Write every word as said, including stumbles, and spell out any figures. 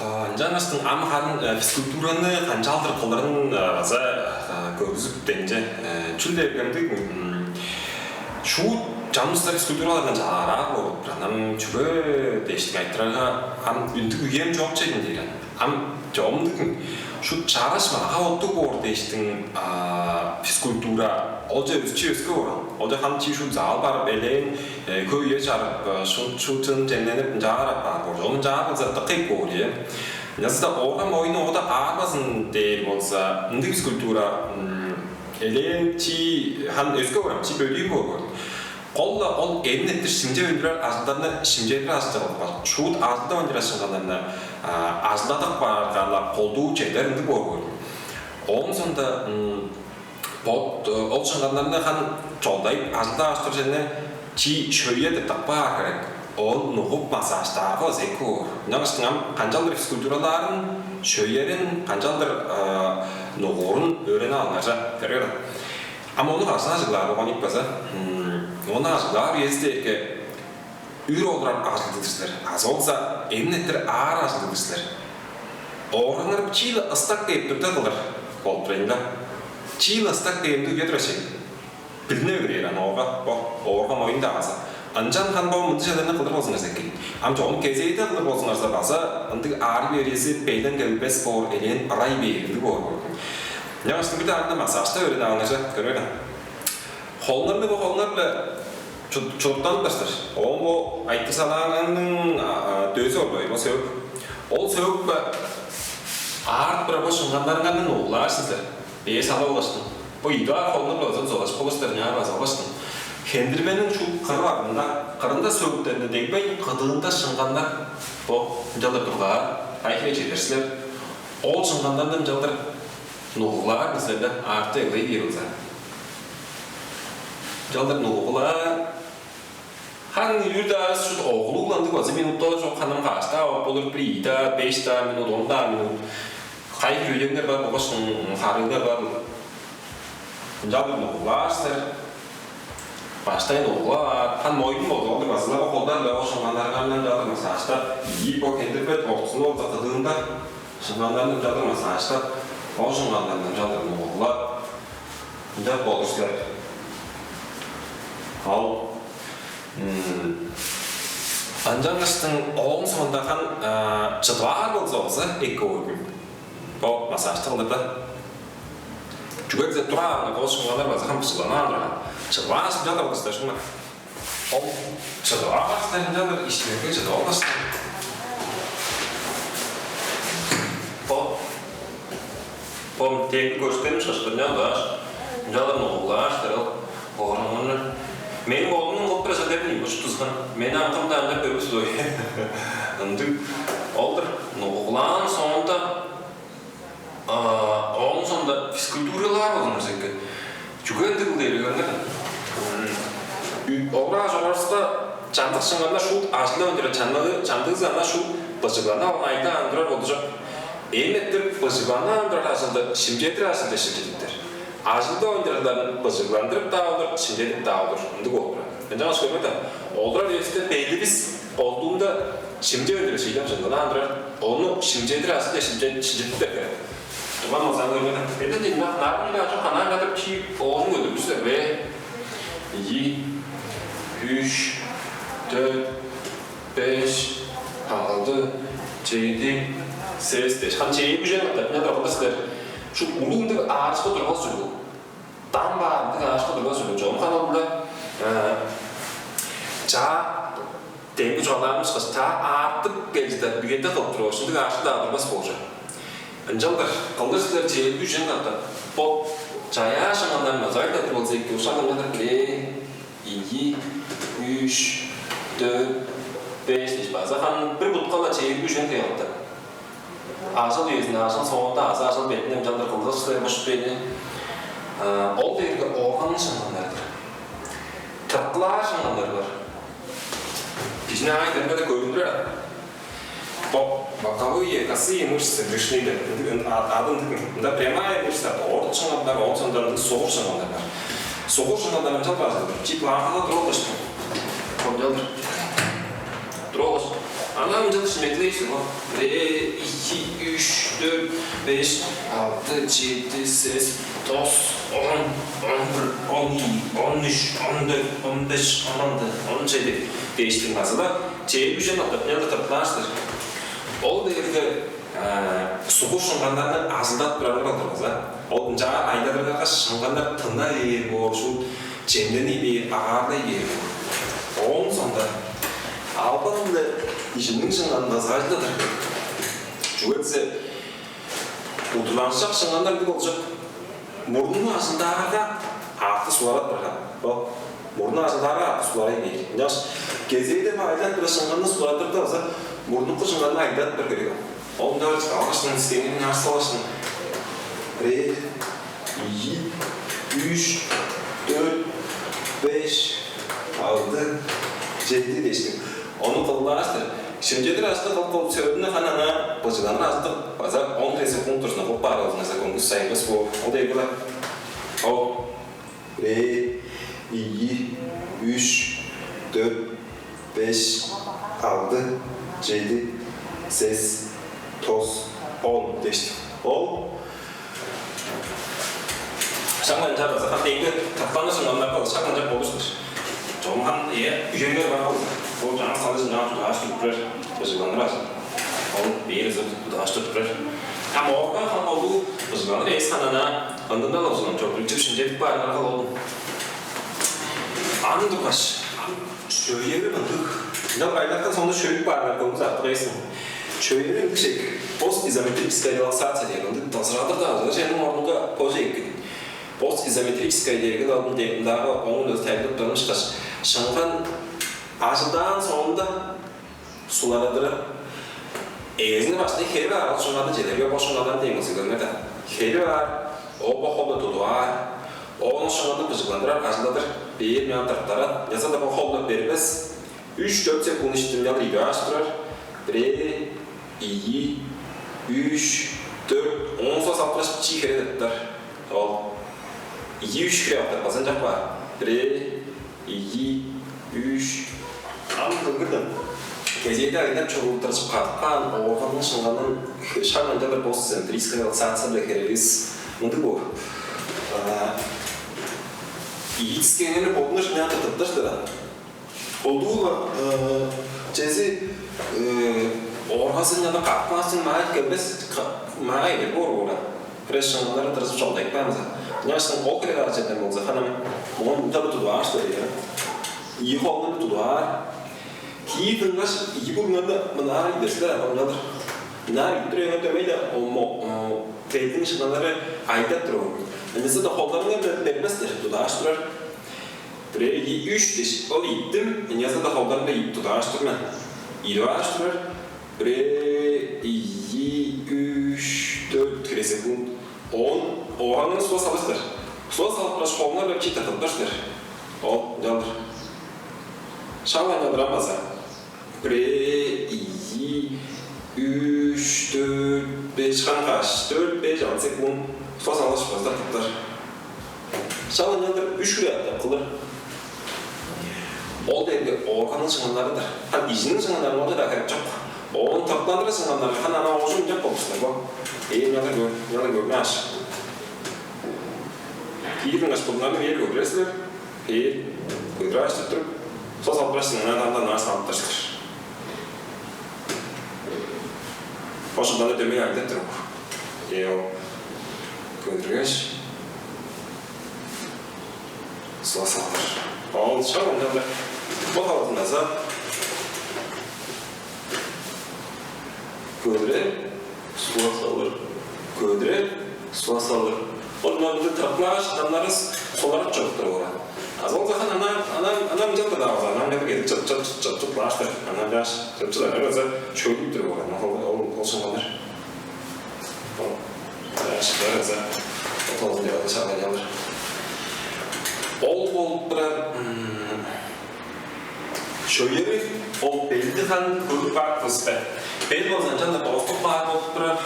Ынчангаштың ам харын физкультураны канчалдыр кылырын база көргүзүп деңче. Чүл дээрге ындыг, шуут чамдыста физкультуралардан чалаараар болуп турар. Ам чүге дээштиң айтырарга, ам үндүг үем чок чедин дээр. Ам чомдуг шуут чараш мага оттуг боор дээштиң физкультура олча өсчү өске боор. Олча хам чи шуут зал барып элээн, хөй үе чарып, шуут шуут чемненип ынчаар апаар боор. Ону ынчаар кылза дыка эки боор ийе. Ынчалза-даа оорга моюн оода аарбазын дээр болза, ындыг физкультура элээн чи хан өске боор, чи бөлүүн боор. Кол-ла ол эмин эрттир шимчеп үндүрер ажылдарны шимчедир ажылчы кылып каар. Шуут ажылдап үндүрер шыңганнарны ажылдадып каарга-ла колдуу чедер ындыг боор. Ооң соонда бот ол шыңганнарны хан чолдайып ажылдап аш тур чене чи шөйе тыптап каар херек. Оон нугуп массажтаарга база эки боор. Ынчангаштың ам канчалдыр физкультуралаарын, шөйерин, канчалдыр нугуурун өөренип алыңар чаа. Көрүңер. Ам ону кажан ажыглаар болган ийик база? Ону ажыглаар үези дээрге үр олурар ажылдыг-дыр силер, азы болза эмин эрттир аар ажылдыг-дыр силер. Ооргаңар чииле ыстак кээп турда кылыр болуп турайын да. Чииле ыстак кээп турда чедир ашай. Билине берээр аны оорга, бо оорга моюн-даа база. Ынчан хан бо мындыг чүвелерни кылыр болзуңарза эки. Ам чогум кезээде кылыр болзуңарза база ындыг аарый бээризи бейлен келбес боор, элээн ырай бээрлиг боор болур. Ынчангаш бир даанда массажда өөредип алыңарза, көрүңер даан. Холуңарны бо холуңар-биле чуруктанып-тыр силер. Оон бо айтыр салааңарның дөзү ордой, бо сөөк. Ол сөөк-биле аарып турар бо шыңганнарыңарны нугулаар силер. Бээр сала болгаштың. Бо идуар холунур база зогаш болуштар няа база болгаштың. Хендирбениң шул кыры барында, кырында сөөктеринде дегбей, кыдыында шыңганнар бо ынчалдыр тургаар, кайхырай чедер силер. Ол шыңганнарны ынчалдыр нугулаар бизерде арты эглей бээр болза. Ынчалдыр нугулаар. Хан үр-даа шут оглугландыг база минутталар чок, ханам кааш-даа оп болур, бир ийи-даа, беш-даа минут, он-даа минут. Кайы хүйдеңнер бар болгаш харыылар бар. Ынчалдыр нугулаар силер. Баштай нугулаар. Хан моюн болду, олдур базылап колдар-ла ошуңганнаргандан жалдыр массажтап, ийи бо хендирбет ортузунда болза кыдыында шыңганнарны ынчалдыр массажтап, ошуңганнарны ынчалдыр нугулап. Ынчап болур силер. Ол ынчангаштың ооң соонда хан чыдып аар болза, болза эки ооргум. Бо массажты кылдырда. Чүге десе тураарында кол шыңганнар база хан быжыгланаар турган. Чыдып аар сынчалдыр кылдырсыштар шыңнар. Ол чыдып аар силер ынчалдыр иштимерге чыдып алгаш. Бо Бом тээги көрүштерим шаштырнян кааш, ынчалдыр нугулааш, ол оораңарны. Мээң оглумнуң кылып бир чыдыр ийин, бо чуттузган. Мени аңкымда ынчап көрбүс бой. Ындыг. Олдур нугулаан соонда, ооң соонда физкультуралаар болзуңар экен. Чүге ындыг кыл дээр, көрүңер. Овура чораарывыска чамдык шыңганнар шуут ажылдап ындырар, чамдыгы чамдыгызы ана шуут быжыгланып алган айдаан турар болдужок. Ээн эрттирип быжыгланып ындырар ажылды шимчедир ажылче шимчедиптер. Ажылдап ындырарларын быжыгландырып-даа олур, шимчедип-даа олур. Ындыг болуп турар. Ынчангаш көрүңер даан, олурар үевисте беливис колдуунда шимчеп ындырар, шиидем шыңгылаан турар. Ону шимчедир ажылче шимчедиптер. Туман болза көрүңер даан. Эден ден нарын-даа чок, канаан кадап чиип оозун көдүрүп силер бе? Ийи, үш, дөрт, беш, алды, чеди, сес дээш. Хам чеди үжен катап мынча турганда силер шу улуг ындыг аарышкы турбас ужурлуг. Дам баар ындыг аарышкы турбас ужурлуг. Чогум ханылында чаа демги чугаалаан ышкаш, чаа аартып кел чыдар үеде кылып туруп, ындыг аарышкы-даа турбас болчу. Ынчалдыр кылдыр силер чеди үжен катап бо чаяа шыңгандан база айтады болза, эки ушак ынчалдыр бе? Ийи, үш, дөрт, беш дээш база ханын бир бутка-ла чээрби үжен кыялыптар. Ажыл үезинде, ажыл соонда азы ажыл бетинде ынчалдыр кылгыс силер бышпейни. Ол дээрге оорганның шыңганнары-дыр. Тырткылаар шыңганнары бар. Кижини аай бермеде көрүндүрер. Бо боковые косые мышцы брюшные деп ады ындыг. Мында прямая мышца, орут шыңганнар, оон соонда ындыг согур шыңганнар бар. Согур шыңганнар ынчалдыр ажылдыр. Чип лаамада туруп алгаш, ынчалдыр туруп алгаш, Ынчан шимектилээш-тир бо. Бир, ийи, үш, дөрт, беш, алды, чеди, сес, тос, он, он бир, он ийи, он үш, он дөрт, он беш, он алды, он чеди дээштиң база-ла чээрби үжен октап, ынчан тыртылааштыр. Ол дээрге сугур шыңганнарны ажылдап турарга болдургаза, ол ынчаар айладыргага шыңганнар тына бээр боор ушул, чемнени бээр, агаарлай бээр боор. Ооң соонда албан-биле ижиниң шыңганын база ажылдадыр. Чүге дизе удурланыкчак шыңганнар ындыг болчук. Мурнуну ажылдаарга, аътты суларап турар. Бо мурну ажылдаарга, аътты суларай бээр. Ынчангаш кезээде бо айлап турар шыңганны сулардырда база мурнуку шыңганны айлап бир херек ол. Ол ынча бир алгашын, дискеңни ынчаар салгашын. Бир, ийи, үш, дөрт, беш, алды, чеди дээштиң. Ону кылбаастыр. Шимчедир ажылды кылып болуп, сөөлүнде ханы ана быжыгланыр ажылды база он бир секунд турзунда кылып баар болзуңарза, көңгүс сайгыс боор. Ол дээрге-ле. Ол. Бир, ийи, үш, дөрт, беш, алды, чеди, сес, тос, он дээштиң. Ол шак ынчаар база, хам деңге таптаныр шыңганнарга ол шак ынчаар болуштур. Чогум хам, э, үжеңер бар ол. Ол чаңгыс салыжын чаңгыс тудугаш туруп турар. Быжыгланыр ажыл. Ол бээр ызы тудугаш туруп турар. Хам оорга хам болду, быжыгланыр эс ханана, ындында-ла узунан чок, билчип шимчедип баарыңарга ол. Аны тургаш, шөйери мындыг. Ынчан байлактан сону шөйүп баарыңар көңүс артык эсин. Шөйери ындыг шек. Постизометрическая релаксация деген ындыг дазырадыр-даа, ылгы чемниң орнунга боже эккин. Постизометрическая дээрге алдын дээндагы оңун өзү тайылдып турмушкаш, шыңган ажылдаан соонда суларадыры. Эгезинде баштай херип аар, ол шыңганы чедерге бо шыңгадан дээңизи көрме-даа. Херип аар, оба холда тудуп аар, оон шыңганы быжыгландырар, ажылдадыр, бээр мян тырттарат, яза-даа бо холда бербес. Үш-дөрт секунд иштинде ынчалдыр идип аш турар. Бирээ, ийи, үш, дөрт, оон соос алып тураш бичии хере тырттар. Ол ийи-үш хире аптап калза, ынчап каар. Бирээ, ийи, үш. Ам кылгырдым. Кезээде айдап чорууттаржып кадып каан оорганның шыңганын шак ынчалдыр постцентрическая релаксация-биле херелиис мындыг боор. Ийи дискеңерни бодуңар шынчаан тыртыптар силер ам. Колдуу-ла чези ооргазын ынчалдыр кадып каан соң маа келбес, маа эвер боор боор ам. Хире шыңганнары тырызып чогулдайып каан болза. Ынчангаш ол хире каар черден болза, ханам, моон мынча-ла тудуп аар силер, ийе. Ийи холун тудуп аар. Киир дыңгаш, ийи буруннарны мынаар ийдер силер, ынчалдыр. Мынаар ийип тур эвер дөмей-ле, омо, тедиң шыңганнары айдап тур ол. Ынчалза-даа холдарыңар бербес-тир, тудуп аш турар. Бирээ, ийи, үш дээш, ол ийиттим, ынчалза-даа холдарымга ийип тудуп аш тур мен. Ийип аш турар. Бирээ, ийи, үш, дөрт хире секунд. Оон ооргаңны сугга салыштыр. Сугга салып тургаш, холуңар-биле бичии тыртыптар силер. Ол ынчалдыр. Шак ынчалдыр ам база. Бирээ, ийи, үш, дөрт, беш, ханкаш, дөрт, беш, алды секунд. Сугга салгаш, база тыртыптар. Шак ынчалдыр үш хире аптап кылыр. Ол дээрге оорганның шыңганнары-дыр. Ам ижиниң шыңганнары ол-даа херек чок. Оон тыртыландырар шыңганнары, ханам, ана оожум деп болур силер бо. Ээ, мынчалдыр көр, мынчалдыр көрүңер аш. Киир дыңгаш буруннарны бээр көдүрер силер. Бээр көдүрүп аш деп туруп, сугга салып турар силер, ынаар-даа ынаар салып турар силер. Бо шыңганны дөмей айдап туруп. Ээ, ол көдүргеш, сугга салыр. Ол шак ынчалдыр. Бо талазын наза. Көдүрер, сугга салыр. Көдүрер, сугга салыр. Ол мында тыртылааш, шыңганнары суларып чоруп турар боор. Азы ол захан ана, ана, ана ынчалдыр-даа болза, ана ынчалдыр кедип чыт, чыт, чыт, чыт, чыт, чыт, чыт, чыт, чыт, чыт, чөөлүп тур боор. Ол, ол, ол шыңганнар. Ол, э, шыдар ыза, ол тоозун деп алгаш алган чалыр. Ол болуп турар, м, шөйери, ол белди ханын көрүп каап кылыспе. Бел болза ынчан-даа дооступ каар болуп турар.